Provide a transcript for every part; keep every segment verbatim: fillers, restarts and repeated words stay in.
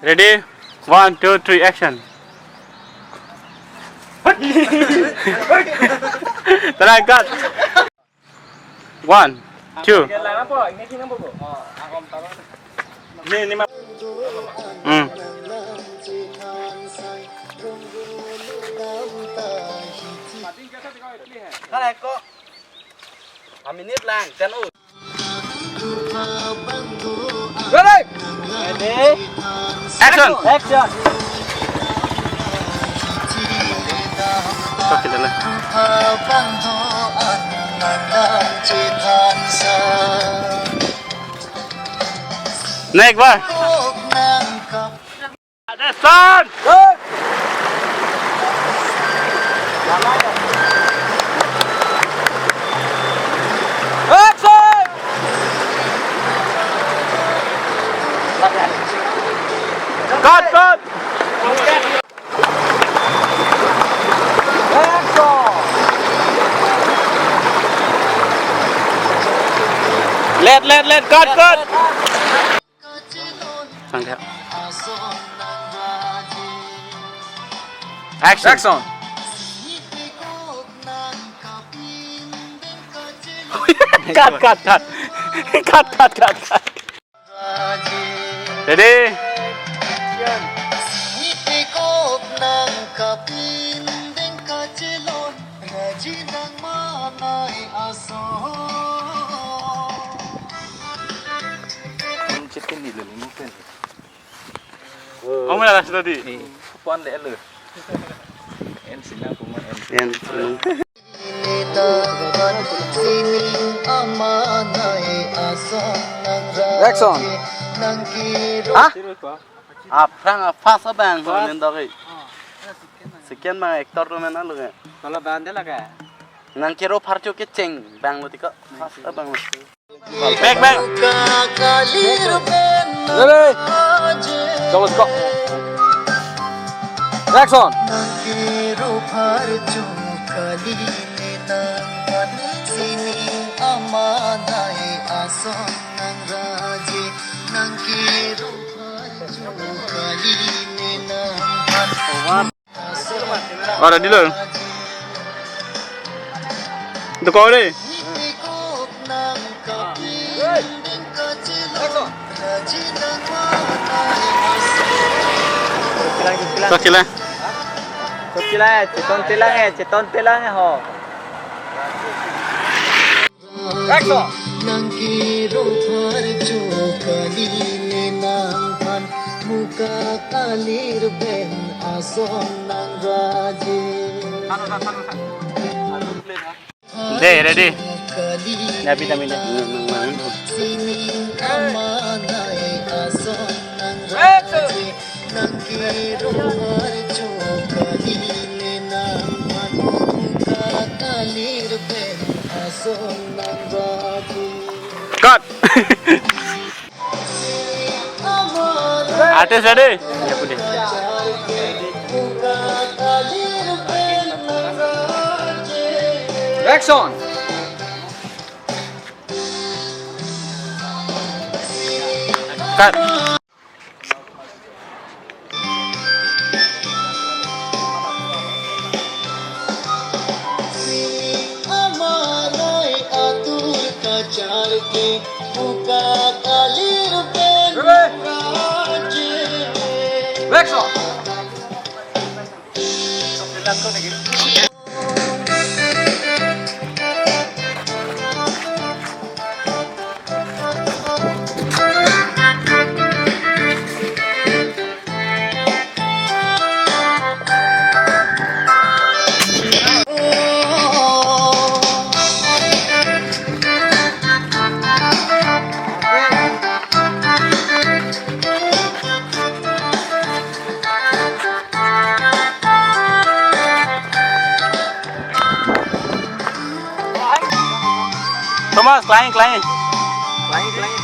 Ready? One, two, three, action. Tara, cut. One, two. Hmm. Aminit lang, ten u. Ready? Ready? Action! Action! Oke, dale. Next, ba. Action! Action! Cut, cut! Action! Let, let, let, cut, cut! Sangkya. Action. Action. Cut, cut, cut. Cut, cut, cut, cut. Ready? Action. Ang chitin ni lalo mo pen. Oh, may alas na di. Eh, kuan le alo. En sina kuma en. En sina. Action. Ha? Aphrang a first abang ho nen dok. Second abang actor lo men alo ke. Kalau bande lage. Nang kiro pharcho kecheng abang lo tiko. First abang lo. Back, back. Ready? Go, let's go. Action. Ora dilo. Itu kau deh. Sakila. Sakila, eh, chiton tilang, eh, chiton tilang, eh, ho. Action. Nang kiro pharcho kali ne nangphan muka kalir pen ason nang raje. Deh, ready. Nabi nabi deh. Sining amanai ason nang raje. Nang kiro pharcho kali ne nangphan muka kalir pen ason nang raje. Cut. Artist ready? Ya, udah. Action. Cut. Amanai atur kacharke muka kalir pen raje. Action. Thomas, klain, klain. Klain, klain.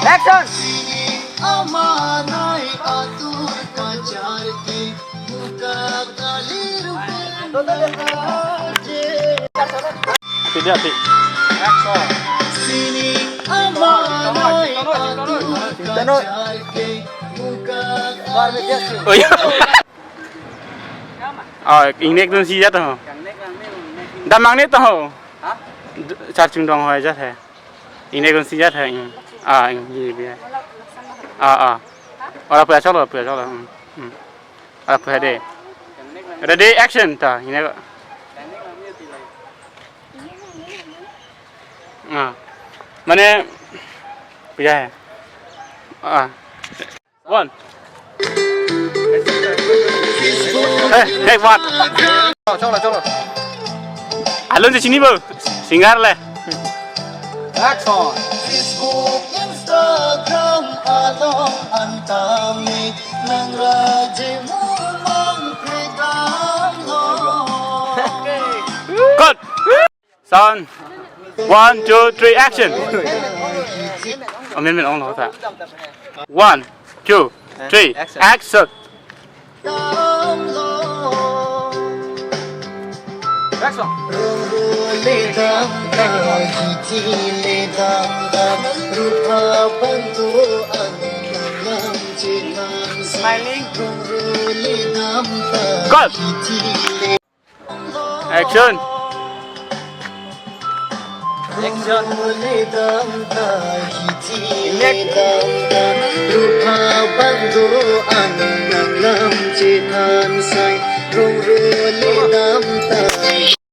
Action! Amanai atur kacharke muka kalir pen raje. Api dia, api. Action! Sining amanai atur kacharke Oh, ya. Oh, ingnek dunsi jat ho. Damang ne to ho. Char chungdong ho jat hai. Ingnek dunsi jat hai. Ah, ing, ye, ye. Ah, ah. Ora puya cholo, puya cholo. Hmm, hmm. Ora puya de. Ready, action ta. Ingnek. Ah. Mane puya hai. Ah. One. Hey, hey, what? Cholo, cholo. Alun si chini bo, singer le. Action. Facebook, Instagram along antame nangraje mumang pregalo. Cut. Sound. One, two, three, action. Oh, min, min, ong lo ta. One, two, three, action. Action. Action. Smiling. Cut. Action. Action. Next.